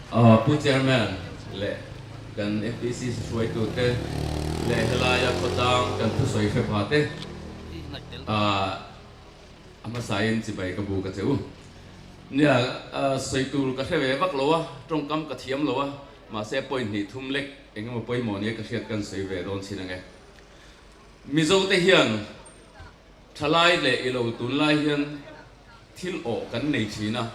Pu Chairman leh kan MPCC hruaitute leh helaia khawtlang kan thusawi hre pha te a hmasain chibai ka bu ka che u. Nia, sawi tur ka hre ve vak lo a, tawngkam ka thiam lo a, mahse point hnih thum lek eng emaw pawimawh nia ka hriat kan sawi ve dawn chin ang e. Mizote hian thalai leh ilo tunlai hian thil awh kan nei thin a.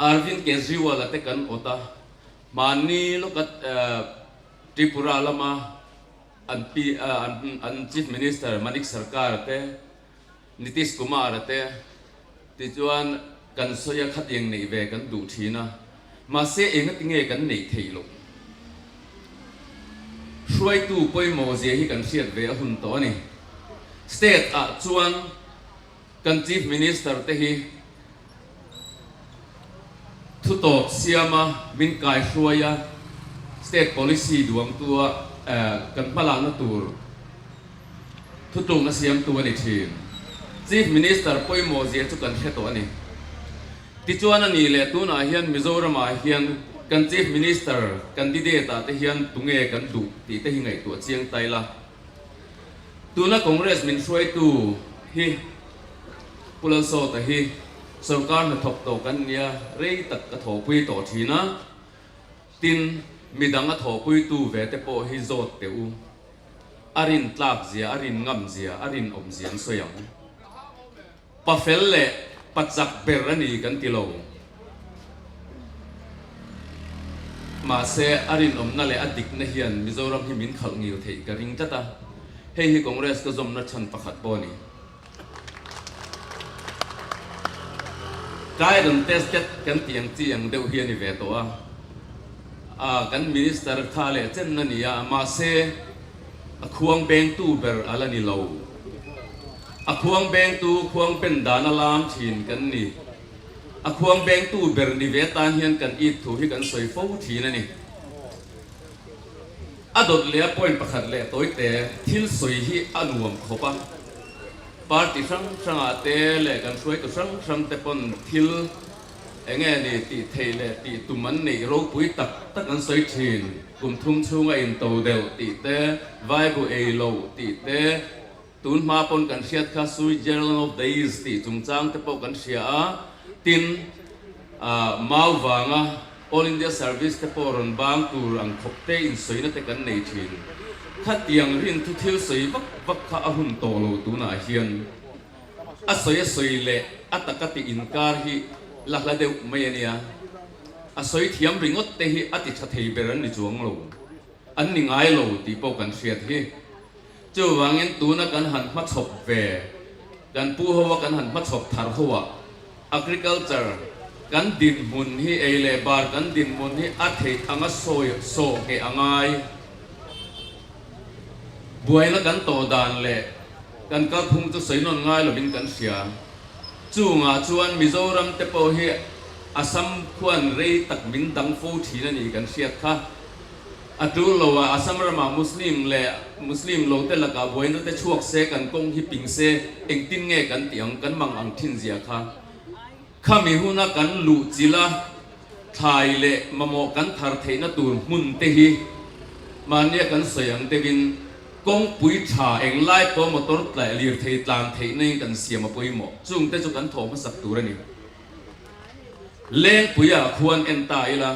Arvind Kejriwal-a te kan awt a, hmanni lawka Tripura lama an pi an Chief Minister Manik Sarkar te, Nitish Kumar-a te tichuan kan sawi a khatiang neih ve kan duh thin a, mahse engati nge kan neih theih loh? Hruaitu pawimawh zia hi kan hriat ve a hun tawh a ni. State ah chuan Kan Chief Minister te hi thutawp siama min kaihruai a, State Policy duangtua kan hmalakna tur thutlukna siamtu a ni thin. Chief Minister pawimawh zia chu kan hre tawh a ni. Tichuan a nih leh tunah hian Mizoramah hian kan Chief Minister candidate ah te hian tunge kan duh tih te hi ngaihtuah chiang ta ila. Tuna Congress min hruaitu hi Pu Lalsawta hi sorkar hnathawk tawh kan nia, rei tak ka thawhpui tawh thin a, tin midang a thawhpuitu ve te pawh hi zawt teh u, a rin tlak zia, a rin ngam zia, a rinawm zia an sawi ang. Pa fel leh pa chak ber a ni kan ti lo. Mahse, a rinawmna leh a dikna hian Mizoram hi min khalh ngil theih ka ring tlat a, hei hi Congress ka zawmna chhan pakhat pawh a ni. Tried and tested kan tih ang chi ang deuh hi a ni ve tawh a, a kan Minister kha leh chen a ni a, mahse a khuang bengtu ber a la ni lo. A khuang bengtu khuang pen dan a lam thin kan ni. A khuang bengtu ber ni ve tan hian kan it thu hi kan sawi fo thin a ni. A dawt leh a point pakhat leh tawite thil sawi hi a nuam khawp a. Party hrang hrangah te leh kan hruaitu hrang hrang te pawn thil eng nge ni tih theih leh tih tum an neih ropui tak tak an sawi thin. Kum thum chhunga into deuh tih te, vaibu ei loh tih te, Tun hma pawn kan hriat kha Switzerland of the East tih chungchang te pawh kan hria a, tin, mau vanga All India Service te pawh rawn bang tur ang khawp te insawina te kan nei thin. Khatiang rin thu thil sawi vak vak kha a hun tawh lo tunah hian. A sawi a sawi leh a taka tih inkar hi la hla deuh mai a nia. A sawi thiam ringawt te hi a ti tha thei ber an ni chuang lo. An ni ngai lo tih pawh kan hriat hi. Chuvangin tuna kan han hmachhawp ve, kan pu hoa kan han hmachhawp thar hoa agriculture kan dinhmun hi ei leh bar kan dinhmun hi a theih anga sawi sawh ngheh a ngai. Buaina kan tawh dan leh kan kalphung chu sawi nawn ngai lovin kan hria. Chungah chuan Mizoram te pawh hi Assam khuan rei tak min dang fo thin a ni kan hriat kha. A tul lo a, Assam ramah Muslim leh Muslim lo te lakah buaina te chhuak se, kan kawng hi ping se, engtin nge kan tih ang, kan mang ang thin zia kha. Khami huna kan luh chilh a, thlai leh mamawh kan thar theihna tur hmun te hi mahnia kan sawi ang deuhin kawngpui tha englai pawh motor tlaih lirthei tlan theihna in kan siam a pawimawh. Chungte chu kan thawh hmasak tur a ni. Lengpuiah khuan en ta ila.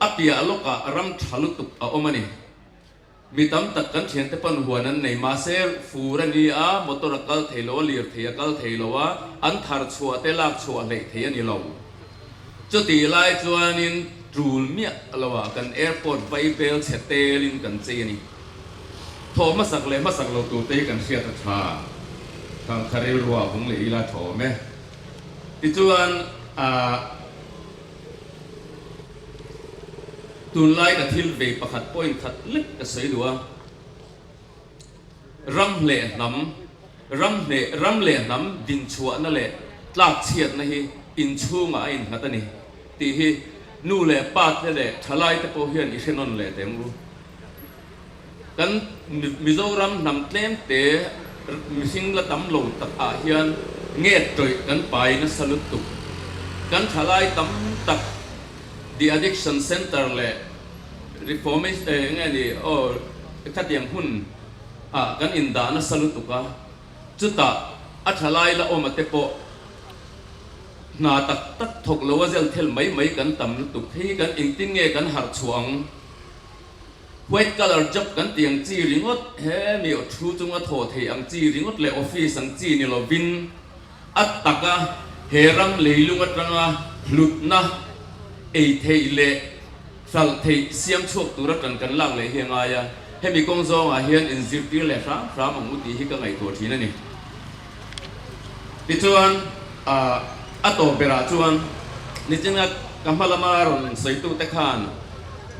A piah lawkah ram tha lutuk a awm a ni. Mi tam tak kan thiante pawn huan an nei. Mahse, fur a ni a, motor a kal thei lo a, lirthei a kal thei lo a, an thar chhuah te lak chhuah hleih thei a ni lo. Chutih lai chuanin tul miah loah kan airport vaibel chhe telin kan chei a ni. Thawh hmasak leh hmasak lo turte hi kan hriat a tha. Thangkha rilruah vung leh ila tha awm e. Tichuan, ah. Tunlai ka thil vei pakhat point khat lek ka sawi duh a, ram leh hnam, ram hneh, ram leh hnam dinchhuahna leh tlakchhiatna hi inchhungah a innghat a ni tih hi nu leh pa te leh thalai te pawh hian i hre nawn leh teh ang u. Kan Mizoram hnam tlem te mihring la tam lo tak ah hian nge tawih kan pai nasa lutuk. Kan thalai tam tak. De Addiction Centre leh Reformation eng nge ni aw khatiang hun ah kan indah nasa lutuk a, chutah a tha lai la awm a te pawh hna tak tak thawk lo a zel thel mai mai kan tam lutuk hi kan engtin nge kan harh chhuah ang? White collar job kan tih ang chi ringawt he mi thu chunga thawh theih ang chi ringawt leh office ang chi ni lovin a taka he ram leilung atanga hlutna ei theih leh hralh theih siam chhuak tura tan kan lak leh hi a ngai a, hemi kawng zawngah hian inzirtir leh hram hram ang u tih hi ka ngaihtuah thin a ni. Tichuan, a tawp berah chuan nichinga ka hma lama rawn sawitute khan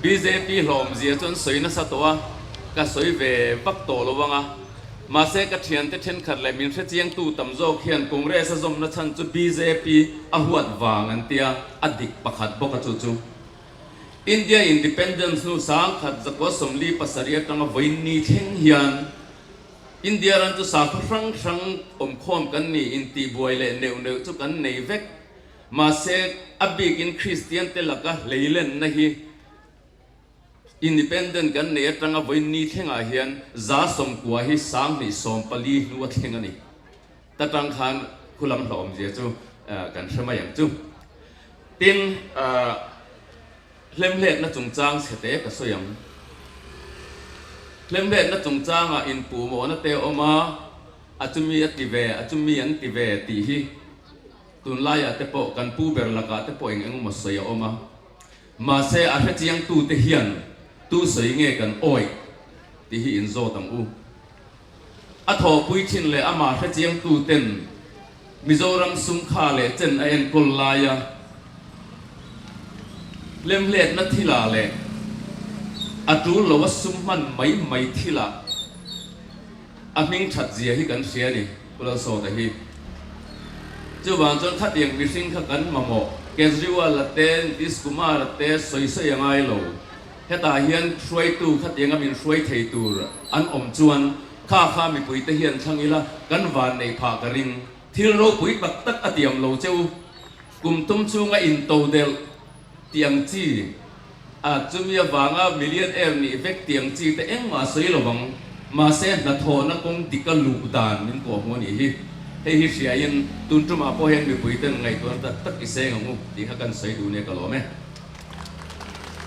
bjp hlawmzia chu an sawi nasa tawh a, ka sawi ve vak tawh lo ang a. Mahse, ka thiante thenkhat leh min hrechiangtu tam zawk hian Congress a zawmna chhan chu bjp a huat vang an tia, a dik pakhat bawk a chu chu. India Independence hnu sangkhat zakua 47 atanga vawiin thleng hian India ram chu sakhaw hrang hrang awmkhawm kan ni intihbuai leh neuh neuh chu kan nei vek. Mahse, a bikin Kristian te laka hleilenna hi Independent kan nei atanga vawiin thlengah hian 190 hi 2014 hnu a thleng a ni. Ta tang khan khulam hlawhawmzia chu kan hre mai ang chu. Tin, Hlemhletna chungchang chhete ka sawi ang. Hlemhletna chungchangah inpuhmawhna te a awm a, a chumi a ti ve, a chumi an ti ve tih hi tunlaiah te pawh kan pu ber lakah te pawh eng eng emaw sawi a awm a. Mahse a hrechiangtute hian tu sawi nge kan awih tih hi inzawt ang u. A thawhpui thin leh amah hrechiangtu ten Mizoram sum kha leh chen a enkawl laia hlemhletna thilah leh a tul lo a sum hman mai mai thilah a hming that zia hi kan hria a ni, Pu Lalsawta hi. Chuvang chuan khatiang mihring kha kan mamawh Kejriwal-a te, Nitish Kumar-a te sawi sawi a ngai lo. Hetah hian hruaitu khatianga min hruai thei tur an awm chuan kha kha mipuite hian thlang ila kan van nei phah ka ring. Thil ropui tak tak a tiam lo che u. Kum tum chhunga into delh tih ang chi a chumi avanga million air nih vek tih ang chi te engmah a sawi lo vang. Mahse hnathawhna kawng dika luh dan min kawh hmu a nih hi. Hei hi hriain tun tumah pawh hian mipuiten ngaihtuahna tak tak i seng ang u tih kha kan sawi duh nia ka lawm e.